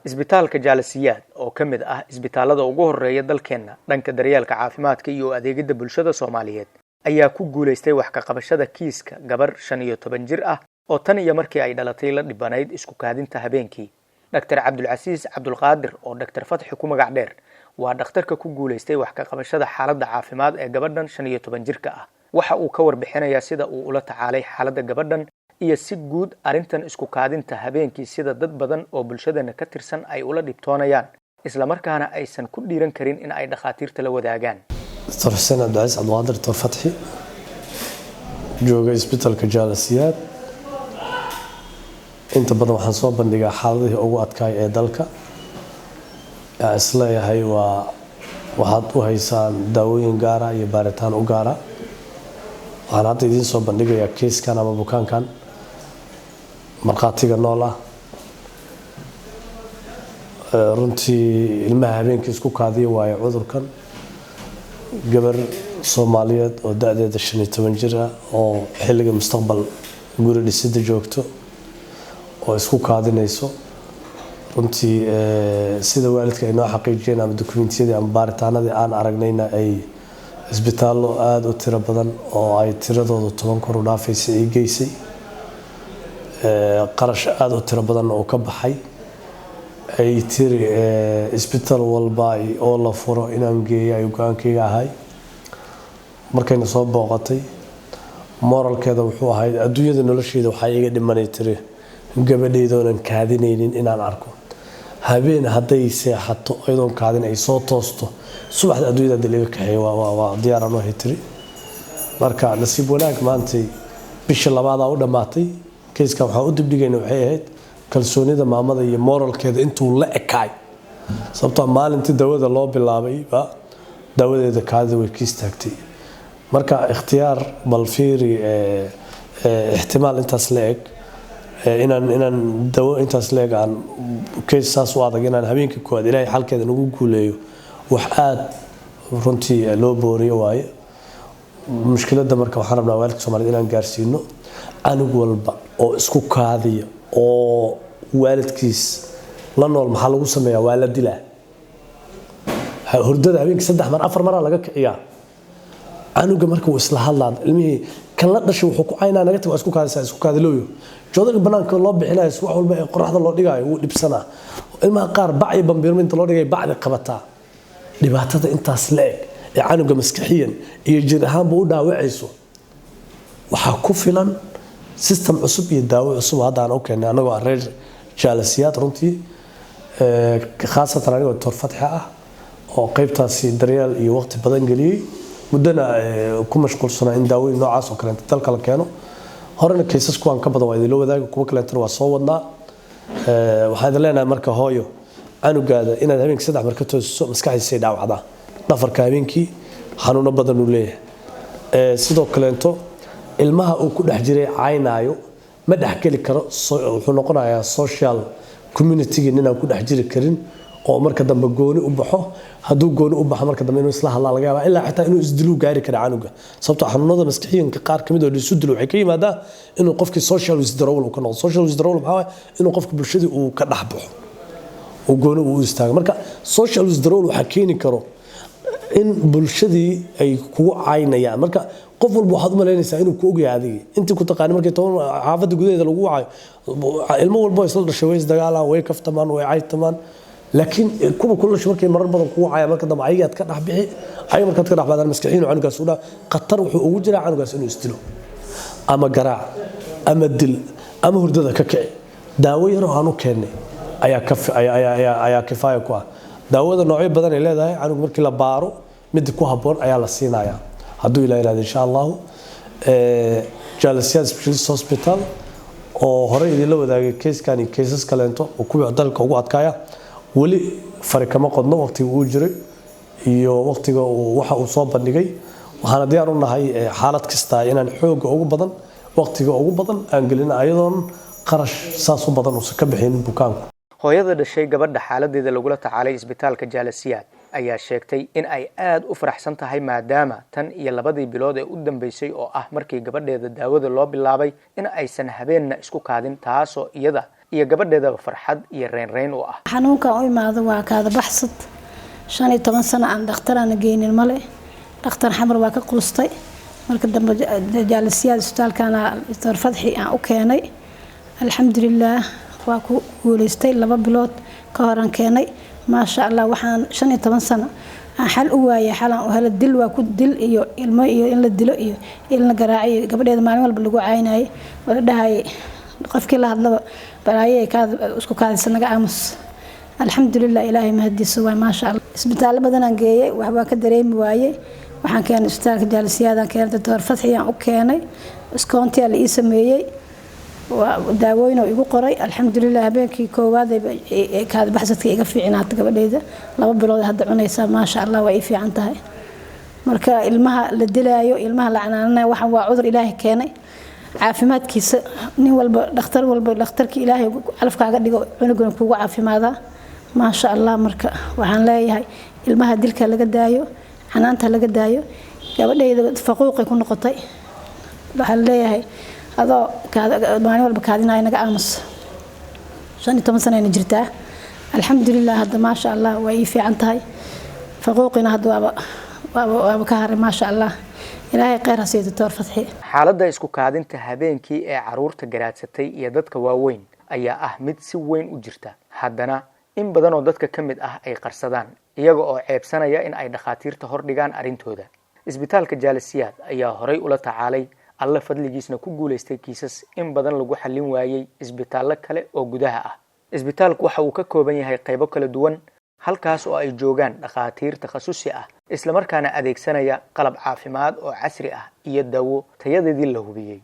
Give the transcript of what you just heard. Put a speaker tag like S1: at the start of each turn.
S1: Isbitaalka Jaalasiyaad oo ka mid ah isbitaalada ugu horeeya dalkeenna dhanka daryeelka caafimaadka iyo adeegida bulshada Soomaaliyeed ayaa ku guulaystay wax ka qabashada kiiska gabar 15 jir ah oo tan iyo markii ay dhalatay la dhibanayd isku kaadinta habeenkii. Dr. Cabdulcasiis Cabdulqaadir oo Dr. Fatxi ku magac dheer waa dhakhtarka ku guulaystay wax ka qabashada xaaladda caafimaad ee gabadhan 15 jirka ah. Waxa uu ka warbixinayaa sida uu ula tacaalay xaaladda gabadhan iyo si guud arrintan isku kaadinta habeenkii, sida dad badan oo bulshadana ka tirsan ay ula dhibtoonayaan islamarkaana aysan ku dhiiran karin in ay dhakhaatiirta la wadaagaan.
S2: Dr. Xuseen Cabdicasiis Cabdiqaadir, Dr. Fatxi, jooga isbitaalka Jaalasiyaad. Inta badan waxaan soo bandhigaa xaaladihii ugu adkaay ee dalka aan isleeyahay waa waxaad u haysaan daawooyin gaara iyo baaritaan u gaara. Waxaan hadda idiin soo bandhigayaa keiskan ama bukaankan markhaatiga nool ah. Runtii ilmaha habeenkii isku kaadiya waayo cudurkan, gabar Soomaaliyeed oo da-deeda 15 jir ah oo xilliga mustaqbal guri dhisida joogto oo isku kaadinayso. Runtii sida waalidka ay noo xaqiijiyeen ama dokumentiyadii ama baaritaanadii aan aragnayna, ay isbitaallo aada u tiro badan oo ay tiradoodu 10 kor u dhaafaysay ay geysay, qarash aada u tiro badanna uu ka baxay. Ay tiri isbitaal walba oo la furo inaan geeyo ay go-aankayga ahay. Markayna soo booqatay, moralkeeda wuxuu ahayd adduunyada nolosheeda waxaa iga dhimanay, tiri, gabadhaydoonan kaadinaynin inaan arko. Habeen hadday seexato iyadoon kaadin ay soo toosto subaxda, adduunyada hadii laga kaxeeyo waa diyaaraan u ahay, tiri. Marka nasiib wanaag maantay bisha labaadaa u dhammaatay. Keyskan waxaan u dibdhigayna waxay ahayd kalsoonida maamada iyo moralkeeda intuu la ekaay, sababtoo maalintii daawada loo bilaabayba daawadeeda kaadida way ka istaagtay. Marka ikhtiyaar bal fiiri, ixtimaal intaas la eg inaan dawo intaas la eg aan keys saas u adag inaan habeenkii koowaad Ilaahay xalkeeda nagu guuleeyo, wax aada runtii loo booriyo waaye. Mushkiladda marka waxaan rabnaa waalidka Soomaaliyed inaan gaarsiino: canug walba oo isku kaadiya oo waalidkiis la nool maxaa lagu sameeyaa? Waa la dilaa. Hurdada habeenkii saddex mar, afar maraa laga kiciyaa canuga. Marka wuu isla hadlaa ilmihii kan la dhashay, wuxuu ku caynaa, "Naga tag, waa isku kaadisa, isku kaadilooyo." Joodariga banaanka loo bixinayo, wax walba ee qoraxda loo dhigayo, wuu dhibsanaa. Ilmaha qaar bac iyo bambiirmo inta loo dhigay bacdi qabataa. Dhibaatada intaas la eg ee canuga maskaxiyan iyo jir ahaanba u dhaawacayso waxaa ku filan system cusub iyo daawo cusub hadda aan u keenay anagoo ah reer Jaalasiyaad, runtii khaasatan anigoo Doctor Fatxi ah oo qeybtaasi daryeel iyo waqti badan geliyey, muddana ku mashquulsanaa in daawooyin noocaas oo kaleenta dalka la keeno. Horena kaysas kuwaan ka badan waa idinla wadaagi, kuwo kaleentana waa soo wadnaa. Waxaan idin leenahay marka, hooyo, canugaada inaad habeenkii saddex mar ka toosiso maskaxdiisay dhaawacdaa. Dhafarka habeenkii xanuuno badan uu leeyahay. Sidoo kaleento ilmaha uu ku dhex jiray caynaayo ma dhex geli karo, wuxuu noqonayaa social community-gii ninaan ku dhex jiri karin oo marka dambe gooni u baxo. Hadduu gooni u baxo, marka dambe inuu isla hadlaa laga yaabaa, ilaa xitaa inuu isdiluu gaari kara canuga, sababtoo xanuunada maskixiyanka qaar kamid oo isu dilo waxay ka yimaadaa inuu qofkii social withdrawal uu ka noqdo. Social withdrawal maxaa waaye? Inuu qofka bulshadii uu ka dhex baxo oo gooni uu istaago. Marka social withdrawal waxaa keeni karo in bulshadii ay kugu caynayaan. Marka qof walba waxaad u malaynaysaa inuu ku ogyahay adigii intii ku taqaani. Markii 10 xaafadda gudaheeda lagu wacayo, ilmo walba isla dhashay way isdagaalaan, way kaftamaan, way caytamaan, laakiin kuwa kula dhashay markay marar badan kugu cayaan, marka dambe ayaga aad ka dhex bixi. Ayaga markaad ka dhex baxdaan, maskaxiin canugaas u dhaa khatar wuxuu ugu jiraa canugaas inuu isdilo ama garaac ama dil ama hurdada ka kici. Daawo yaroo aan u keennay ayaa kifaaya ku ah. Daawada noocyo badan ay leedahay. Canug markii la baaro, midda ku habboon ayaa la siinayaa hadduu Ilaa yihahdo, insha Allahu. Jaalasiyaad Specialist Hospital oo horey idinla wadaagay keyskan iyo keysas kaleento oo kuwii dalka ugu adkaaya, weli fari kama qodno waqtiga uu jiray iyo waqtiga waxa uu soo bandhigay. Waxaana diyaar u nahay xaalad kasta inaan xooga ugu badan, waqtiga ugu badan aan gelin, ayadoon qarash saas u badan uusan ka bixin bukaanku.
S1: Hooyada dhashay gabadha xaaladeeda lagula tacaalay isbitaalka Jaalasiyaad ayaa sheegtay in ay aada u faraxsan tahay, maadaama tan iyo labadii bilood ee u dambeysay oo ah markii gabadheeda daawada loo bilaabay in aysan habeenna isku kaadin, taasoo iyada Iyo gabadheedaba farxad iyo reynreyn u ah.
S3: Xanuunkan u imaado waa kaada baxsad. 15 sano aan dhakhtar aan geynin male. Dhakhtar Xamar waa ka quustay. Marka dambe Jaalisiyaad isbitaalkana Doctor Fadxi aan u keenay. Alxamdulilaah, waa ku guuleystay. 2 bilood ka hor aan keenay. Maasha Allah, waxaan 15 sano aan xal u waayay xalaan u helo. Dil waa ku dil iyo ilmo iyo in la dilo iyo in la garaaciyo. Gabadheeda maalin walba lagu caynayay oo la dhahayay qofkii la hadlaba balaaye kaad isku kaadisa, naga aamus. Alxamdulilah, Ilaahay mahadiisa waay. Maasha Allah, isbitaallo badanaan geeyay, waxbaa ka dareemi waayey. Waxaan keenay isbitaalka Jaalisiyaadaan keenay. Doctor Fadxiyaan u keenay. Iskoontiyaa la ii sameeyey, daawooyin oo igu qoray. Alxamdulilah, habeenkii koowaad kaadi baxsadka iga fiicnaata. Gabadheyda 2 bilood hadda cunaysaa. Maasha Allah, waa ii fiican tahay. Marka ilmaha la dilaayo, ilmaha la canaananayo, waxan waa cudur Ilaahay keenay. Caafimaadkiisa nin walba, dhakhtar walba, dhakhtarkii Ilaahay calafkaaga dhigo cunugana kugu caafimaadaa. Maasha Allah. Marka waxaan leeyahay ilmaha dilka laga daayo, canaanta laga daayo. Gabadhayda faquuqay ku noqotay. Waxaan leeyahay adoo maalin walba kaadinaya, naga aamus. 15 sanayna jirtaa. Alxamdulilah, hadda maasha Allah waa ii fiican tahay. Faquuqina hadda waaba ka haray. Maasha Allah, Ilaahay kheyr ha siiyo Doctor Fadxi.
S1: Xaaladda isku kaadinta habeenkii ee caruurta garaadsatay iyo dadka waaweyn ayaa ah mid si weyn u jirta, haddana in badan oo dadka ka mid ah ay qarsadaan, iyaga oo ceebsanaya in ay dhakhaatiirta hordhigaan arrintooda. Isbitaalka Jaalisiyaad ayaa horay ula tacaalay, Alla fadligiisna ku guulaystay kiisas in badan lagu xallin waayey isbitaallo kale oo gudaha ah. Isbitaalku waxa uu ka kooban yahay qaybo kala duwan, halkaas oo ay joogaan dhakhaatiir takhasusi ah, islamarkaana adeegsanaya qalab caafimaad oo casri ah iyo dawo tayadeedii la hubiyey.